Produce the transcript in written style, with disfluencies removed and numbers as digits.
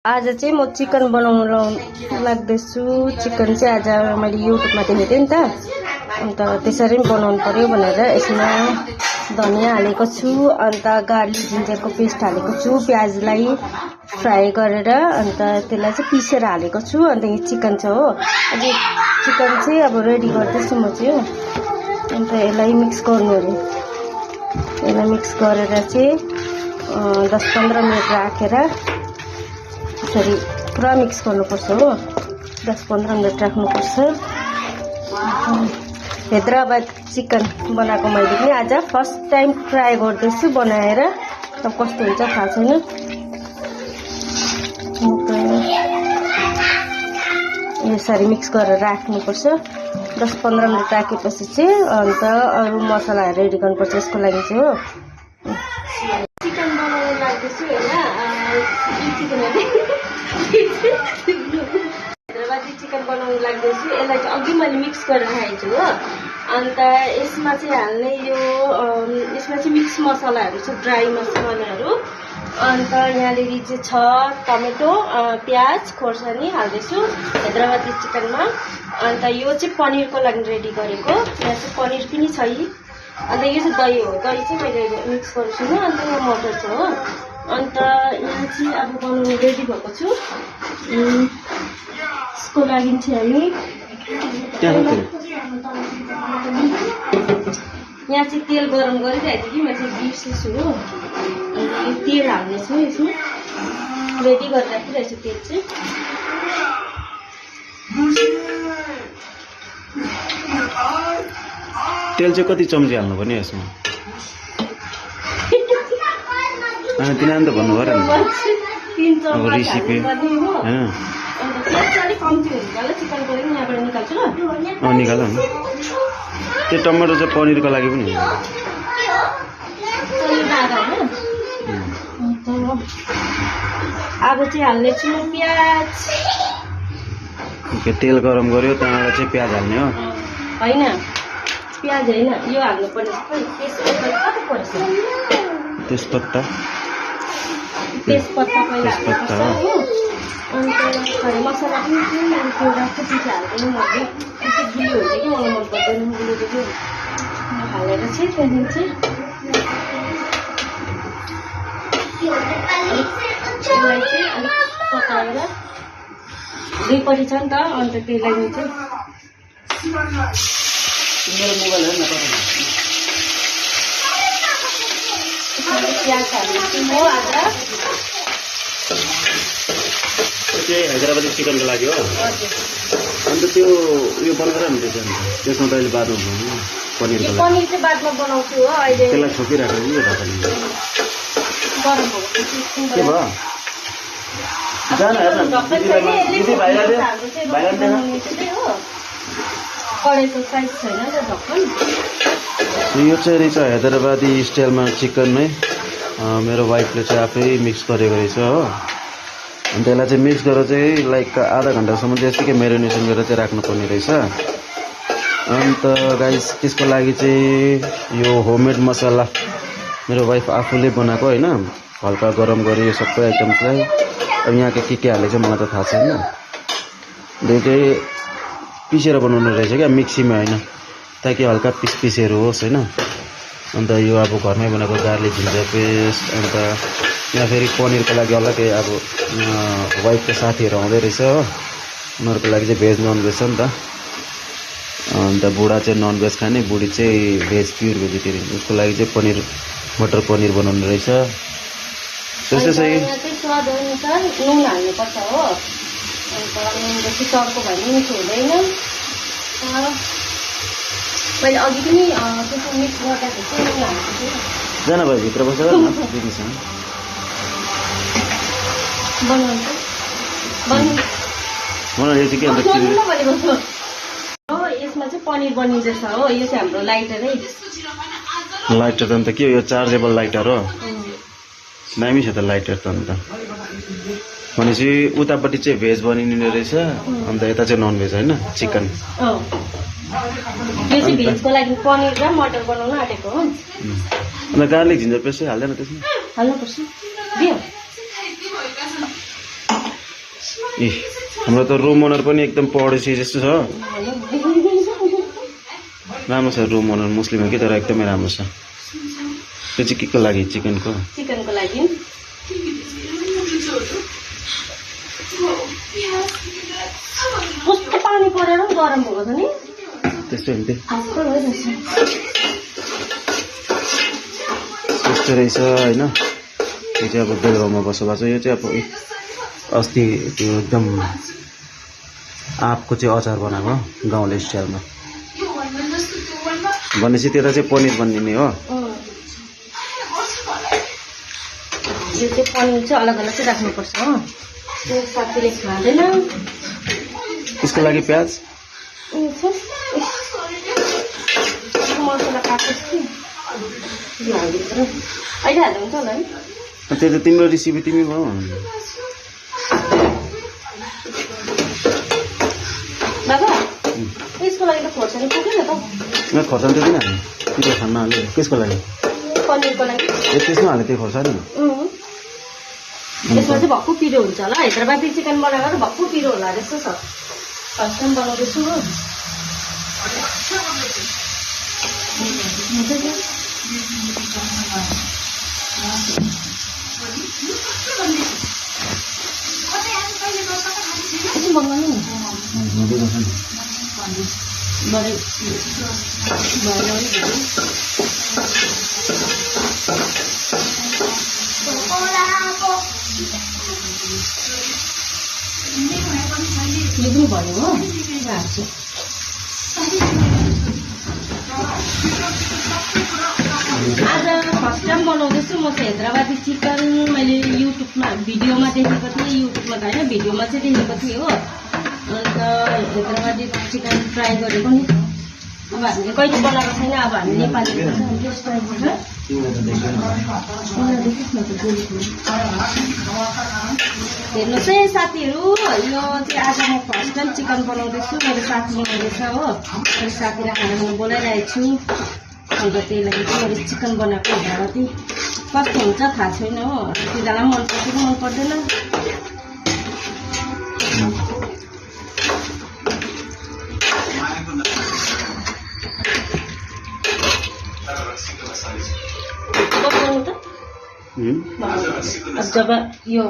आज चाहिँ म चिकन बनाउन लाग्दैछु। चिकन चाहिँ आज मैले युट्युबमा देखेको थिएँ नि त, अन्त त्यसरी पनि बनाउनु पर्यो भनेर यसमा धनिया हालेको छु, अन्त गार्लिक जिन्जरको पेस्ट हालेको छु, प्याजलाई फ्राई गरेर अन्त त्यसलाई चाहिँ पिसेर हालेको छु। अन्त यो चिकन छ हो, अनि चिकन चाहिँ अब रेडी गर्दैछु म चाहिँ हो। अन्त यसलाई मिक्स गर्नु अरे, यसलाई मिक्स गरेर चाहिँ 10-15 मिनट राखेर यसरी पुरा मिक्स गर्नुपर्छ हो। 10-15 मिनट राख्नुपर्छ। हैदराबाद चिकन बनाएको मैले पनि आज फर्स्ट टाइम ट्राई गर्दैछु बनाएर, अब कस्तो हुन्छ थाहा छैन। यसरी मिक्स गरेर राख्नुपर्छ। 10-15 मिनट राखेपछि चाहिँ अन्त अरू मसलाहरू रेडी गर्नुपर्छ यसको लागि चाहिँ हो। चिकन बनाउनु लाग्दैछु होइन, हैदराबादी चिकन बनाउनु लाग्दैछु। यसलाई चाहिँ अघि मैले मिक्स गरेर राखेको छु हो। अन्त यसमा चाहिँ हाल्ने यो यसमा चाहिँ मिक्स मसलाहरू छ, ड्राई मसलाहरू। अन्त यहाँनिर चाहिँ छ टमेटो, प्याज, खोर्सानी हाल्दैछु हैदराबादी चिकनमा। अन्त यो चाहिँ पनिरको लागि रेडी गरेको, यहाँ चाहिँ पनिर पनि छ। अन्त यो चाहिँ दही हो, दही चाहिँ मैले मिक्स गरेको छु। अन्त यहाँ मटर छ हो। अन्त यहाँ चाहिँ अब बनाउनु रेडी भएको छु। यसको लागि चाहिँ हामी यहाँ चाहिँ तेल गरम गरिरहेको थिएँ कि म चाहिँ बिर्सेछु हो। अनि तेल हाल्नेछु यसमा, रेडी गरेर राखिरहेछु तेल चाहिँ। तेल चाहिँ कति चम्ची हाल्नुपर्ने यसमा? तिनीहरू त भन्नु पऱ्यो नि, 3 चम्ची रेसिपी होइन। निकाल न त्यो टमाटर चाहिँ पनिरको लागि पनि हुन्छ। अब चाहिँ हाल्नेछु प्याज। तेल गरम गर्यो, त्यहाँबाट चाहिँ प्याज हाल्ने हो होइन, प्याज होइन, यो हाल्नु पर्ने तेजपत्ता तेजपत्ता हो। अन्त खडे मसला पनि त्यो राख्छु, पिठो हाल्दैन मैले, त्यो गिलो हुन्छ कि मलाई मन पर्दैन गिलोको त्यो हालेर चाहिँ। त्यहाँदेखि चाहिँ यसलाई चाहिँ अलिक पकाएर दुईपट्टि छ नि त, अन्त त्यही लागि चाहिँ प्याज हाल्छु म आज। हैदराबादी चिकनको लागि हो। अन्त त्यो उयो बनाएर नि त्यसमा त अहिले बादमा पनिरको लागि। पनिर चाहिँ बादमा बनाउँछु हो, अहिले त्यसलाई छोपिराख्नु नि ढाकनी गरम भएको के भयो? जान हेर्न दिदी भाइले कडेको साइज छैन नि त ढक्कन। यो चाहिँ रहेछ हैदराबादी स्टाइलमा चिकन है। मेरो वाइफले चाहिँ आफै मिक्स गरेको रहेछ हो। अनि त्यसलाई चाहिँ मिक्स गरेर चाहिँ लाइक आधा घन्टासम्म चाहिँ यतिकै मेरिनेसन गरेर चाहिँ राख्नुपर्ने रहेछ। अन्त गाइस त्यसको लागि चाहिँ यो होममेड मसला मेरो वाइफ आफूले बनाएको होइन, हल्का गरम गऱ्यो यो सबै आइटम्सलाई। अब यहाँ के हालेको चाहिँ मलाई त थाहा छैन। यो चाहिँ पिसेर बनाउनु रहेछ क्या, मिक्सीमा होइन, ताकि हल्का पिसहरू होस् होइन। अन्त यो अब घरमै बनाएको गार्लिक जिन्जर पेस्ट। अन्त यहाँ फेरि पनिरको लागि अलग्गै अब वाइफको साथीहरू आउँदै रहेछ हो, उनीहरूको लागि चाहिँ भेज नन भेज छ नि त। अन्त बुढा चाहिँ नन भेज खाने, बुढी चाहिँ भेज प्योर भेजिटेरियन, उसको लागि चाहिँ पनिर मटर पनिर बनाउनु रहेछ। त्यस्तै चाहिँ स्वाद अनुसार नुन हाल्नुपर्छ हो। अन्त नुन बेसी चर्को भयो भने मिठो हुँदैन। मैले अघि पनि त्यसो मिक्स गर्दाखेरि चाहिँ नुन हाल्छु। जान भयो भित्र बसेर दिदीसँग बनाउँछु मलाई यो चाहिँ के अन्त हो। यसमा चाहिँ पनिर बनिँदैछ हो। यो चाहिँ हाम्रो लाइटरै लाइटर। अन्त के हो यो? चार्जेबल लाइटर हो। दामी छ त लाइटर त। अन्त भनेपछि उतापट्टि चाहिँ भेज बनिने रहेछ, अन्त यता चाहिँ नन भेज होइन, चिकन। यो चाहिँ भेजको लागि पनिर र मटर बनाउन आँटेको हो। अन्त गार्लिक जिन्जर पेस्ट हाल्दैन त्यसमा? हाल्नुपर्छ। दियो ए हाम्रो त रुम ओनर पनि एकदम पढेसी जस्तो छ राम्रो छ रुम ओनर मुस्लिम हो कि तर एकदमै राम्रो छ त्यो चाहिँ के को लागि चिकनको लागि कस्तो पानी परेर गरम भएको छ नि त्यस्तै हुन्थ्यो त्यस्तो रहेछ होइन यो चाहिँ अब बेलगाउँमा बसोबास यो चाहिँ अब अस्ति त्यो एकदम आँपको चाहिँ अचार बनाएको गाउँले स्टाइलमा भनेपछि त्यता चाहिँ पनिर बनिने हो यो चाहिँ पनिर चाहिँ अलग अलग चाहिँ राख्नुपर्छ हो त्यो साथीले खाँदैन त्यसको लागि प्याज मसला काटेको थिएँ अहिले हाल्दा हुन्छ होला है त्यो त तिम्रो रेसिपी तिमी भयो बाबा यसको लागि त खोर्सानी पुगेन त खोर्सानी त किन हाल्ने पिरो खान हाल्यो त्यसको लागि पनिरको लागि ए त्यसमा हाल्यो त्यो खोर्सानी यसमा चाहिँ भक्कु पिरो हुन्छ होला हैदराबादी चिकन बनाएर भक्कु पिरो होला जस्तो छ फर्स्ट टाइम बनाउँदैछु हो यो पनि भयो हो राख्छु आज फर्स्ट टाइम बनाउँदैछु म चाहिँ हैदराबादी चिकन मैले युट्युबमा भिडियोमा देखेको थिएँ युट्युबमा त होइन भिडियोमा चाहिँ देखेको थिएँ हो अन्त हैदराबादी चिकन ट्राई गरेको नि अब हामीले कहिले बनाएको छैन अब हामी नेपाली हेर्नुहोस् है साथीहरू यो चाहिँ आज म फर्स्ट टाइम चिकन बनाउँदैछु मेरो साथी बनाउँदैछ हो मेरो साथीलाई खाना म बोलाइरहेको छु अन्त त्यही लागि चाहिँ मैले चिकन बनाएको हैदराबादी कस्तो हुन्छ थाहा छैन हो तिनीहरूलाई मन पर्छ कि मन पर्दैन जब यो